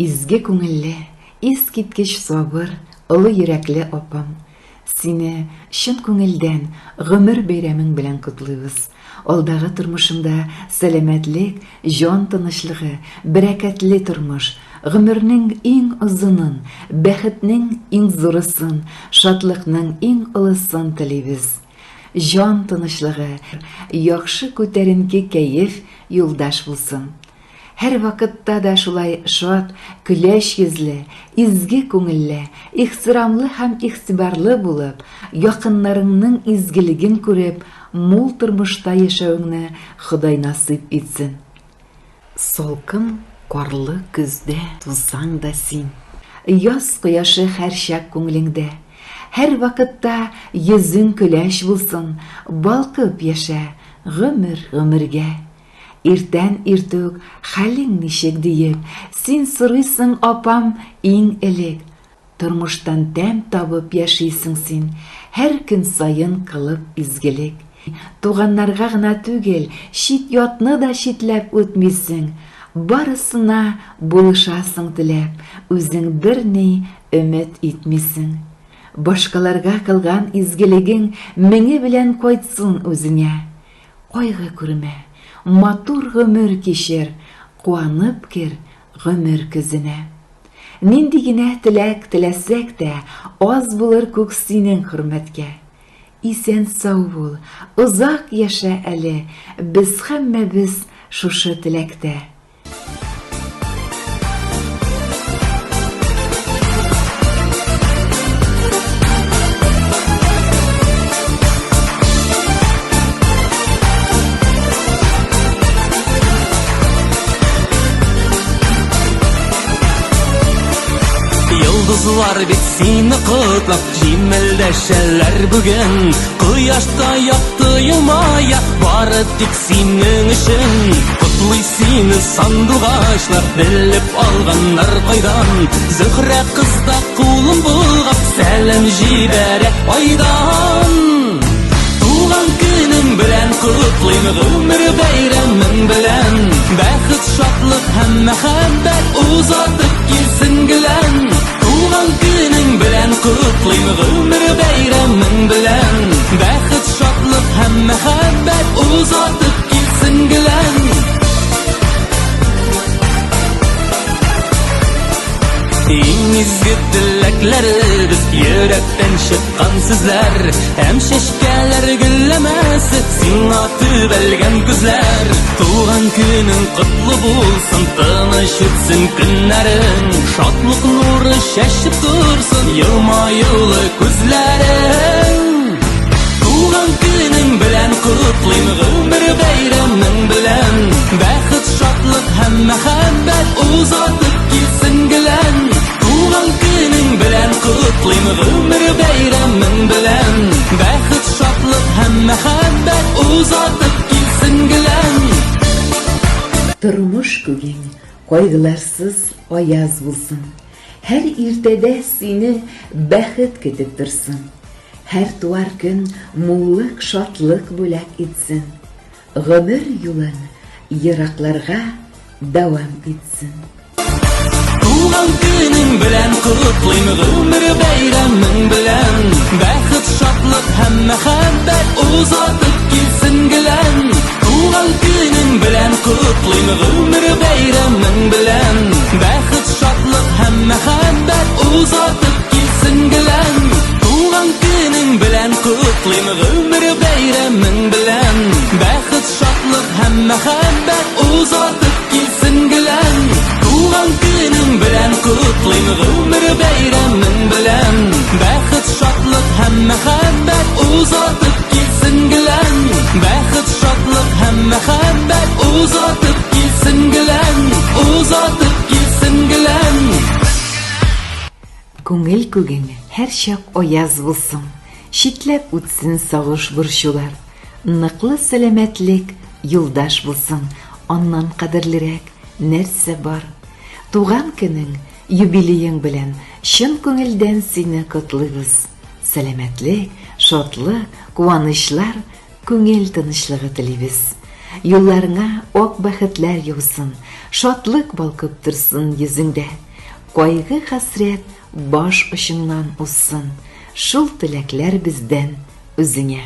Изге күңелле, искиткеч сабыр, олы йөрәкле апам, сине чын күңелдән гомер бәйрәмең белән котлыйбыз. Алдагы тормышыңда сәламәтлек, җан тынычлыгы, бәрәкәтле тормыш, гомернең иң озынын, бәхетнең иң зурысын, шатлыкның иң олысын телибез. Җан тынычлыгы, яхшы күтәренке кәеф юлдаш булсын. Һәрвакытта да шулай шат, көләч йөзле, изге күңелле, ихтирамлы һәм игътибарлы булып, якыннарыңның изгелеген күреп, мул тормышта яшәвеңне Ходай насыйп итсен. Салкын карлы көздә тузсаң да син. Яз кояшы һәрчак күңелеңдә. Һәрвакытта йөзең көләч булсын, балкып яшә гомер-гомергә. Иртән иртүк хәлең ничек диеп, Син сорыйсың, апам, иң элек. Тормыштан тәм табып яшисең син, Һәр көн саен кылып изгелек. Туганнарга гына түгел, чит-ятны да читләп үтмисең. Барысына булышасың теләп, Үзең берни өмет итмисең. Башкаларга кылган изгелегең Меңе белән кайтсын үзеңә. Кайгы күрмә, матур гомер кичер, Куанып кер гомер көзенә. Нинди генә теләк теләсәк тә, Аз булыр күк синең хөрмәткә. Исән-сау бул, озак яшә әле, Без һәммәбез шушы теләктә. Йолдызлар бит сине котлап җимелдәшәләр бүген. Кояшта якты елмая бары тик синең өчен. Котлый сине сандугачлар, белеп алганнар кайдан. Зөһрә кыз да кулын болгап сәлам җибәрә айдан. Туган көнең белән котлыйм, гомер бәйрәмең белән. Бәхет, шатлык һәм мәхәббәт озатып килсен гелән. Туган көнең белән котлыйм, гомер бәйрәмең белән. Бәхет, шатлык һәм мәхәббәт озатып килсен гелән. Иң изге теләкләребез йөрәктән чыккан сүзләр һәм чәчкәләр гөлләмәсе сиңа төбәлгән күзләр. Туган көнең котлы булсын, тыныч үтсен көннәрең, шатлык нуры чәчеп торсын елмаюлы күзләрең. Туган көнең белән котлыйм, гомер бәйрәмең белән. Бәхет, шатлык һәм мәхәббәт озатып килсен гелән. Туган көнең белән котлыйм, гомер бәйрәмең белән. Бәхет, шатлык һәм мәхәббәт озатып килсен гелән. Тормыш күгең кайгыларсыз аяз булсын. Һәр иртәдә сине бәхет көтеп торсын. Һәр туар көн муллык, шатлык бүләк итсен. Гомер юлын еракларга дәвам итсен. Туган көнең белән котлыйм, гомер бәйрәмең белән. Бәхет, шатлык һәм мәхәббәт озатып килсен гелән. Туган көнең белән котлыйм, гомер бәйрәмең белән. Бәхет, шатлык һәм мәхәббәт озатып килсен гелән. Туган көнең белән котлыйм, гомер бәйрәмең белән. Бәхет, шатлык һәм мәхәббәт озатып килсен гелән. Туган көнең белән котлыйм, гомер бәйрәмең белән. Бәхет, шатлык һәм мәхәббәт озатып килсен гелән. Бәхет, шатлык һәм мәхәббәт озатып килсен гелән. Озатып килсен гелән. Күңел күгең һәрчак аяз булсын, Читләп үтсен сагыш-борчулар. Ныклы сәламәтлек юлдаш булсын, Аннан кадерлерәк нәрсә бар? Туган көнең, юбилеең белән Чын күңелдән сине котлыйбыз. Сәламәтлек, шатлык, куанычлар, Күңел тынычлыгы телибез. Юлларыңа ак бәхетләр яусын, Шатлык балкып торсын йөзеңдә. Кайгы-хәсрәт баш очыңнан узсын, Шул теләкләр бездән үзеңә.